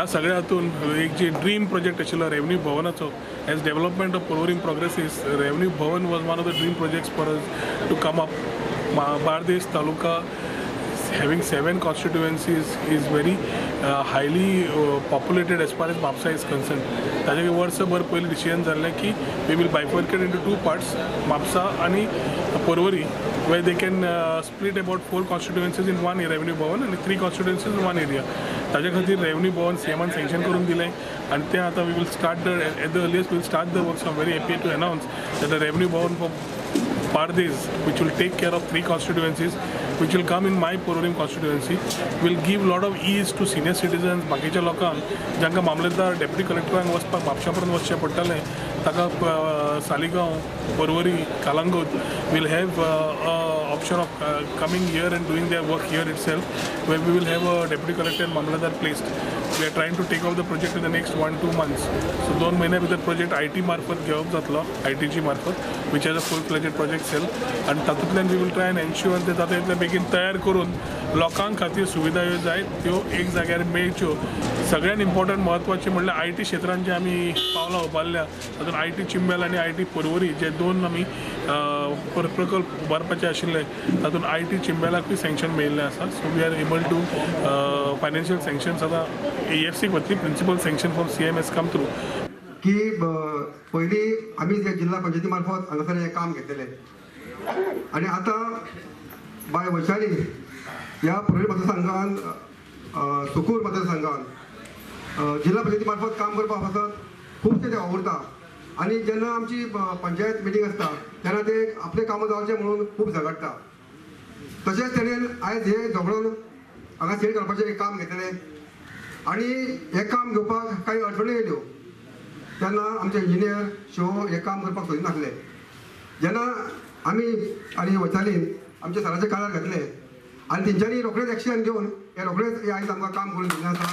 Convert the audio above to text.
ह्या सगळ्या हातून एक जे ड्रीम प्रोजेक्ट आशिल्लो revenue भवनाचो, as development of Porvorim progresses, revenue Bhavan was one of the dream projects for us to come up. Bardez taluka having 7 constituencies is very highly populated as far as Mapsa is concerned. ताजे वर्सभर पयलीं decision जाल्लें की we will bifurcate into 2 parts, Mapusa आनी Porvorim, where they can split about 4 constituencies in one revenue Bhavan आनी 3 constituencies in one area. ताजे खातीर revenue भवन सीएमान sanction करून दिलें आनी तें आतां we will start the at the earliest will start the works. I am very happy to announce that the revenue Bhavan for Bardez, which will take care of 3 constituencies, which will come in my Porvorim constituency, will give lot of ease to senior citizens, बाकीच्या लोकांक जांकां मामलेदार deputy कलेक्टरांक वचपाक म्हापशा पर्यंत वचचें पडटालें ताका Saligao, Porvorim, Calangute will have option of coming here and doing their work here itself, where we will have a deputy collector and mamlatdar placed. We are trying to take off the project in the next 1-2 months. So 2 महिन्या भितर project I T मार्फत घेवप जातलो, I T G मार्फत, which has a full fledged project cell, आनी तातूंतल्यान we will try and ensure ते जाता तितले बेगीन तयार करून लोकां खातीर सुविधा ह्यो जाय त्यो एक जाग्यार मेळच्यो. सगळ्यात इम्पॉर्टंट म्हत्वाचें म्हणल्यार I T क्षेत्रांत जे आमी पावलां उबारल्या तातूंत I T Chimbel आनी I T Porvorim जे 2 आमी प्रकल्प उबारपाचे आशिल्ले तातूंत I T चिंबेलाकूय सँक्शन मेळिल्लें आसा. So we are able to financial sanctions आतां ए एफ सीक वतली, principal sanction from C M has come through. की पयलीं आमी जे जिल्हा पंचायती मार्फत हांगासर हें काम घेतलेलें आनी आतां बाय वैशाली ह्या पर्वरी मतदारसंघान, सुकूर मतदारसंघान जिल्हा पंचायती मार्फत काम करपा पासत खुबशे ते वावुरता आनी जेन्ना आमची पंचायत मिटींग आसता तेन्ना ते आपले कामां जावचें म्हणून खूब झगडटा. तशेंच तेणेन आयज हें झगडोन हांगा सील काडपाचें एक काम घेतलें आनी हें काम घेवपाक कांय अडचणी येयल्यो तेन्ना आमचे इंजिनियर शो हें काम करपाक सोदिनासले. जेन्ना आमी आनी वैशालीन आमच्या सराच्या कानार घातले आनी तेंच्यांनी रोखडेच एक्शन घेवन हे रोखडेच आयज आमकां काम करून दिल्लें आसा.